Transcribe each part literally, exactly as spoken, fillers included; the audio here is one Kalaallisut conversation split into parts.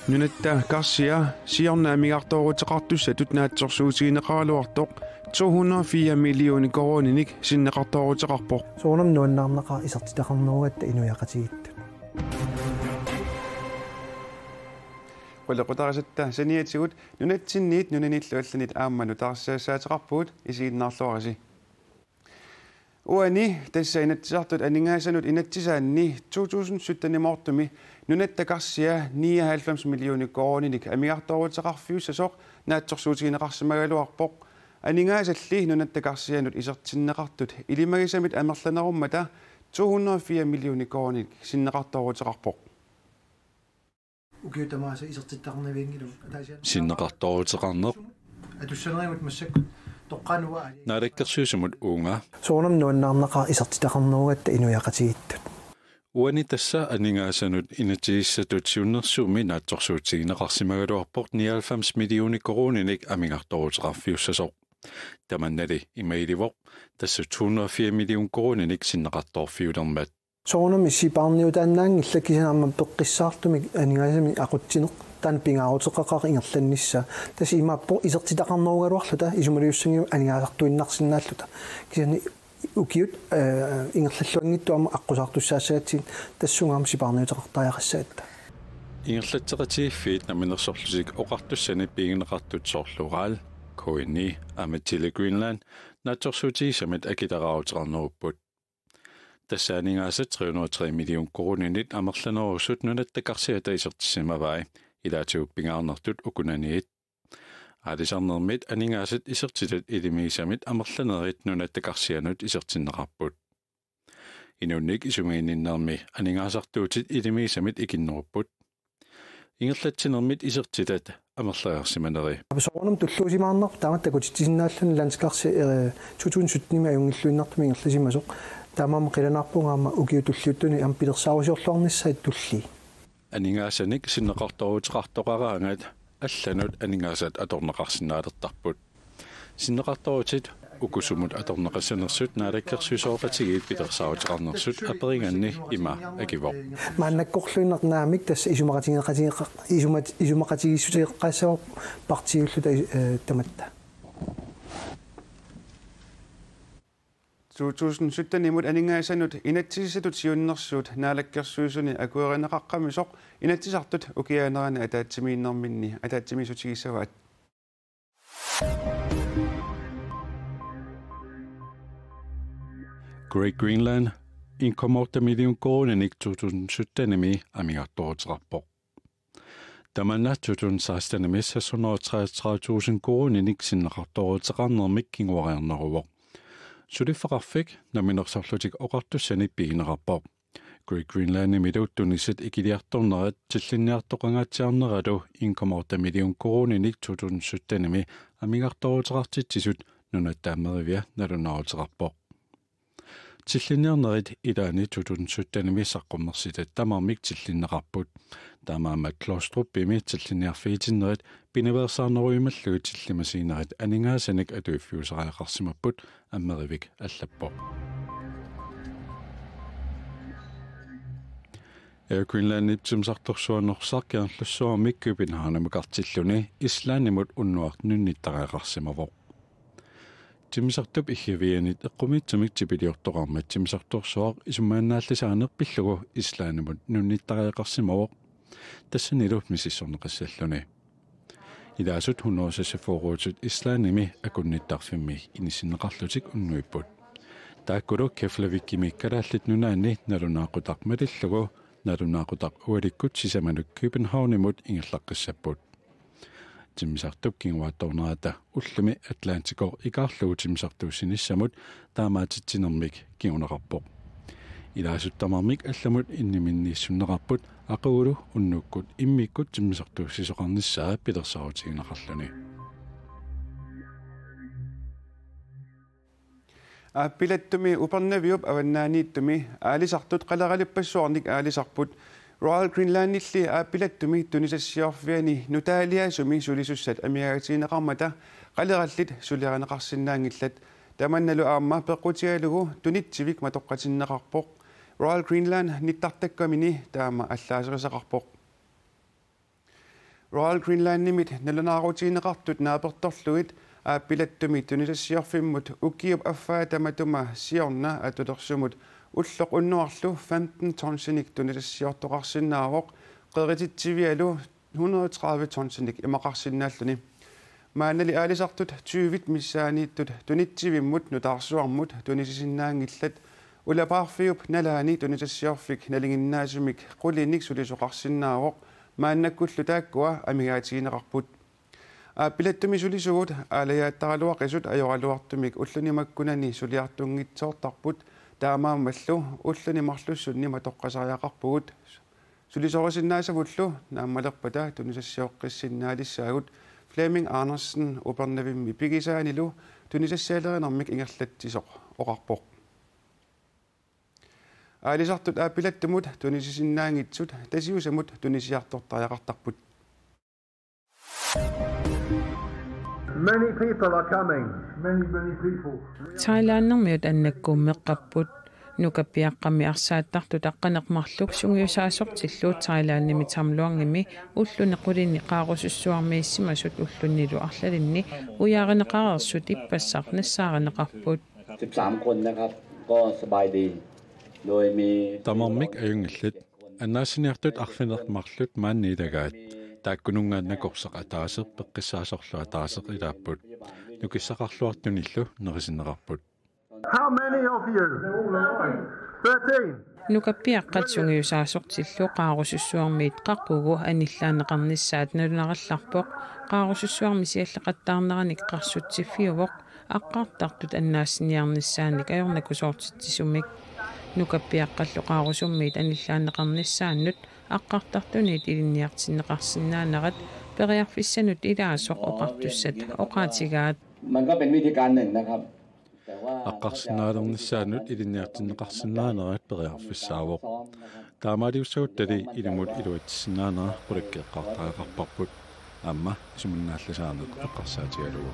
Nunatta karsia siorna amigartooruteqartussatut naatsorsuutigineqaraluartoq to hundrede og fire millioner koruuninik sinneqartooruteqarpoq. Soorunami nuannaarnaqaaq isertitaqarnerugatta inuiaqatigiittut. Qulequtarisatta saniatigut nunatsinniit nunanillu allanit aamma nutaarsiassaateqarpugut, isiginnaarluarisi. Uani tassa Inatsisartut aningaasanut inatsisaanni to tusind sytten-imoortumi nunatta karsia nioghalvfems millioner koruuninik amigartooruteqarfiussasoq naatsorsuutigineqarsimagaluarpoq. Aningaasalli nunatta karsianut isertinneqartut ilimagisamit amerlanerummata to hundrede og fire millioner koruuninik sinneqartooruteqarpoq. Ukiut tamaasa isertitaqarnavianngilaq ataasiaannarlugu. Sinneqartooruteqarneq. Atussanerigut massakkut toqqaannaq aali. Naalakkersuisumut uunga. Soorunami nuannaarnaqaaq isertitaqarnerugatta inuiaqatigiittut. Uani tassa aningaasanut inatsisissatut siunnersuummi naatsorsuutigineqarsimagaluarpoq nioghalvfems millioner koruuninik amigartooruteqarfiussasoq. Tamannali ima ilivoq, tassa to hundrede og fire millioner koruuninik sinneqartoorfiulermat. Soorunami sipaarniutaannaanngillat, kisianni aamma peqqissaartumik aningaasanik aqutsineq taanna pingaaruteqaqaaq ingerlannissaa. Tassa imaappoq isertitaqarnerugaluarluta isumaliussannginnami aningaasartuinnarsinnaalluta. Kisianni ukiut, eh, ingerlalluanngitsut aamma aqqusaartussaassagatsigit tassunga aamma sipaarniuteqartariaqassagatta. Ingerlatseqatigiiffiit Namminersorlutik Oqartussanit pigineqartut soorlu RAL, K N I aamma Tele Greenland naatsorsuutigisamit akileraaruteqarnerupput. Tassa aningaasat tre hundrede og tre millioner koruuninik amerlanerussut nunatta karsiata isertissimavai, ilaatigut pingaarnertut ukunaniit. Aalisarnermit aningaasat isertitat ilimigisamit amerlanerit nunatta karsianut isertinneqarput. Inunnik isumaginninnermi aningaasartuutit ilimigisamit ikinnerupput. Ingerlatsinermit isertitat amerleriarsimaneri. Soorunami tulluusimaarnarpoq taamatut takutitsisinnaalluni landskarsi, eh, to tusind sytten-imi ajunngilluinnartumik ingerlasimasoq. Taamaammat qilanaarpunga aamma ukiut tulliuttuni aamma pilersaarusiorluarnissaat tullii. Aningaasanik sinneqartooruteqartoqaraangat allanut aningaasat atorneqarsinnaalertarput. Sinneqartoorutit uku sumut atorneqassanersut naalakkersuisooqatigiit pilersaaruteqarnersut aperigaanni ima akivoq. Maannakkorluinnaq naamik tassa isumaqatigeqatigeqa-, isuma-, isumaqatigiissuteqassavarput partiiulluta, eh, tamatta. To tusind sytten-imut aningaasanut inatsisissatut siunnersuut Naalakkersuisuni akuerineqaqqamisoq Inatsisartut ukiaanerani ataatsimiinnerminni ataatsimiissutigissavaat. Great Greenland en komma otte million koruuninik to tusind sytten-imi amigartooruteqarpoq. Tamanna to tusind seksten-imi seks hundrede og treogtredive tusind koruuninik sinneqartooruteqarnermik kinguariarneruvoq. Suliffeqarfik Namminersorlutik Oqartussanit pigineqarpoq. Great Greenlandimilu tunisat ikiliartornerat tillinniartoqangaatsiarneralu en komma otte million koruuninik to tusind sytten-imi amigartooruteqartitsisut Nunatta Ammerivia nalunaaruteqarpoq. Tillinniarnerit ilaanni to tusind sytten-imi saqqummersitat tamarmik tillinneqarput. Taamaammat Glostrupimi tillinniarfigitinnerit pinaveersaarnerujumallugit tillimasiinerit aningaasanik atuiffiusariaqarsimapput, Ammerivik allappoq. Air Greenlandip timmisartorsuaq Norsaq Kangerlussuarmi Københavnimukartilluni Islandimut unnuaq nunnittariaqarsimavoq. Timmisartup iggavianit eqqumiitsumik tipiliortoqarmat timmisartorsuaq isumaginnaallisaaneq pillugu Islandimut nunnittariaqarsimavoq, tassanilu misissorneqassalluni. Ilaasut hundrede og seksogfyrre-utut Islandimi akunnittarfimmi inissinneqarlutik unnuipput. Taakkulu Keflavíkimi Kalaallit Nunaanni nalunaaqutaq malillugu nalunaaqutaq ualikkut sisamanut Københavnimut ingerlaqqissapput. Timmisartup kinguaattoornerata ullumi Atlantikoq ikaarlugu timmisartuussinissamut taamaatitsinermik kinguneqarpoq. Ilaasut tamarmik allamut inniminniissunneqarput aqagulu unnukkut immikkut timmisartuussisoqarnissaa pilersaarutigineqarluni. Aappilattumi Upernaviup avannaaniittumi aalisartut qaleralippassuarnik aalisarput. Royal Greenlandilli Aappilattumi tunisassiorfiani nutaaliaasumi sulisussat amigaatigineqarmata qalerallit sulerineqarsinnaanngillat. Tamannalu aamma peqqutigalugu tunitsivik matoqqatinneqarpoq. Royal Greenland nittartakkamini taama allaaserisaqarpoq. Royal Greenlandimit nalunaarutigineqartut naapertorlugit aappilattumi tunisassiorfimmut ukiup affaa tamatuma siorna atulersumut ulloq unnuarlu femten tonsinik tunisassiortoqarsinnaavoq, qerititsivialu hundrede tredive tonsinik imaqarsinnaalluni. Maannali aalisartut tyvit missaaniittut tunitsivimmut nutaarsuarmut tunisisinnaanngillat. Ulapaarfiup nalaani tunisassiorfik nalinginnaasumik qulinik sulisoqarsinnaavoq, maannakkullu taakkua amigaatigineqarput. Aappilattumi sulisugut aalajaattaraluaqisut ajoraluartumik ulluni makkunani suliartunngitsoortarput, taamaammallu ulluni marlussunni matoqqasariaqarpugut. Sulisorisinnaassavullu naammalerpata tunisassiooqqissinnaalissaagut. Flemming Andersen Upernavimmi pigisaanilu tunisassialerinermik ingerlatsisoq oqarpoq. Aalisartut aappilattumut tunisisinnaanngitsut Tasiusamut tunisiartortariaqartarput. Many people are coming. Many, many people. Thailandimiut annakkuummeqqapput. Nukappiaqqammi arsaattartut aqqaneq-marluk sungiusaasortillu Thailandimi Tham Luangimi ulluni qulini qaarusussuarmiissimasut ullunilu arlalinni ujaarineqareersut ippassaq nassaarineqarput. Tamarmik ajunngillat. Annaassiniartut arfineq-marluk maani ilagaat. Taakkununnga nakorsaq ataaseq peqqissaasorlu ataaseq ilaapput. Nukissaqarluartunillu nerisinneqarput. How many of you? Thirteen. Nukappiaqqat sungiusaasortillu qaarusussuarmiit qaqugu anillaanneqarnissaat nalunarallarpoq. Qaarusussuarmi sialleqattaarneranik qarsutsiffiuvoq. Aqqartartut annaassiniarnissaannik ajornakusoortitsisumik. Nukappiaqqallu qaarusummiit anillaanneqarnissaannut aqqartartuniit ilinniartinneqarsinnaanerat periarfissanut ilaasoq oqartussat oqaatigaat. Man kan vælge hvilke grænne, der har Aqqarsinnaalernissaannut ilinniartinneqarsinnaanerat periarfissaavoq. Taamaaliussaguttali ilumut iluatsissinnaanera qulakkeeqqaartariaqarparput. Aamma isumannaallasaaneq eqqarsaatigalugu.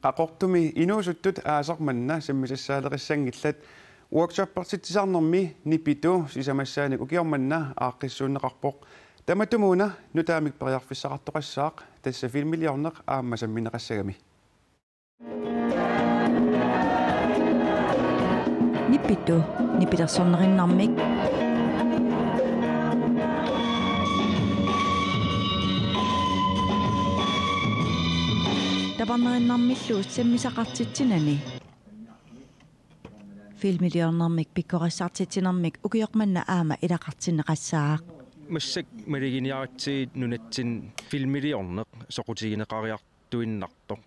Qaqortumi inuusuttut aasaq manna sammisassaalerissanngillat. Workshoppertitsisarnermi Nipitu sisamassaanik ukioq manna aaqqissuunneqarpoq. Tamatumuuna nutaamik periarfissaqartoqassaaq, tassa filmiliorneq aamma sammineqassagami. Nipitu, nipilersornerinnarmik. Taparnerinnarmillu sammisaqartitsinani. Filmiliornermik pikkorissartitsinermik ukioq manna aamma ilaqartinneqassaaq. Massakkut maluginiaritsigit nunatsinni filmiliorneq soqutigineqariartuinnartoq.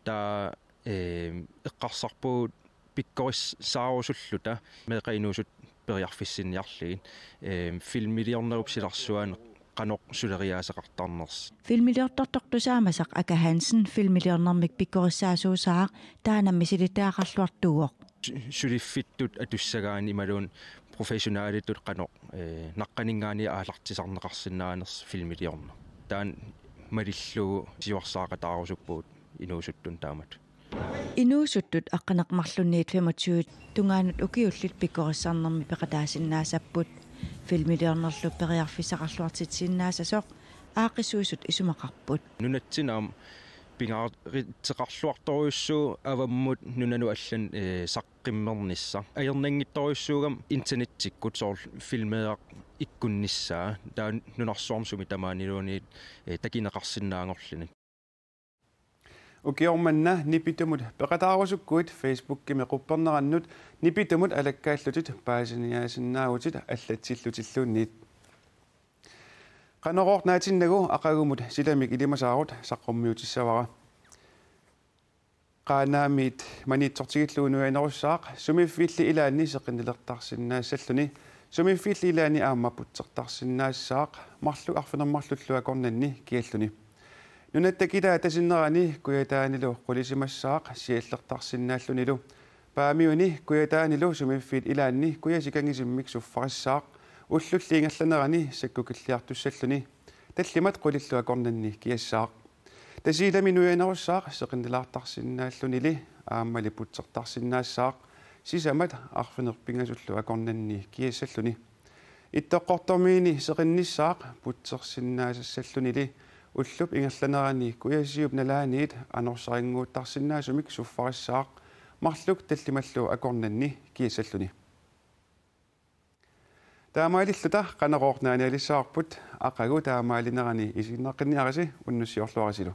Taava, eem, eqqarsarpugut pikkorissaarusulluta meeqqat inuusuttut periarfissinniarlugit, eem, filmiliornerup silarsuani qanoq suleriaaseqartarnersoq. Filmiliortortoq tusaamasaq Aka Hansen filmiliornermik pikkorissaasuusaaq, taanna misilittagaqarluartuuvoq. Su-, suliffittut atussagaanni imaluunniit professionalitut qanoq, ee, naqqaninngaanniit aallartisarneqarsinnaanersoq filmiliorneq. Taanna malillugu siuarsaaqataarusuppugut inuusuttunut taamatut. Inuusuttut aqqaneq-marlunniit femogtyve tungaanut ukiullit pikkorissarnermi peqataasinnaassapput. Filmiliornerlu periarfissaqarluartitsisinnaassasoq aaqqissuisut isumaqarput. Nunatsinni aamma pingaaruteqarluartorujussuuvoq avammut nunanut allanut, ee, saqqummernissaq. Ajornanngitsorujussuugami internetsikkut soorlu filmeeraq ikkunnissaa. Taava nunarsuarmi sumi tamaaniluunniit, ee, takuneqarsinnaanngorluni. Ukioq manna Nipitumut peqataarusukkuit Facebookimi quppernerannut Nipitumut alakkaallutit paasiniaasinnaavutit allatsillutilluunniit. Qanorooq naatinnagu aqagumut silamik ilimasaarut saqqummiutissavara. Qaanaamiit Maniitsortigillugu nuianerussaaq sumiiffiilli ilaanni seqinnilertarsinnaassalluni, sumiiffiilli ilaanni aamma putsertarsinnaassaaq marluk arfineq-marlullu akornanni kialluni. Nunatta kilaata sinnerani kujataanilu qulisimassaaq siallertarsinnaallunilu. Paamiuni kujataanilu sumiiffiit ilaanni kujasikangisimmik suffarissaaq, ullulli ingerlanerani sakkukilliartussalluni. Tallimat qulillu akornanni kiassaaq. Tasiilami nuianerussaaq seqinnilaartarsinnaallunili aammali putsertarsinnaassaaq, sisamat arfineq-pingasullu akornanni kiassalluni. Ittoqqortormiini seqinnissaaq putsersinnaasassallunili ullup ingerlanerani Kujasiup nalaaniit anorsarinnguuttarsinnaasumik suffarissaaq marluk tallimallu akornanni kiassalluni. Taamaalilluta Qanorooq naanialissavarput, aqagu taamaalinerani isiginnaqqinniarisi, unnussiorluarisilu.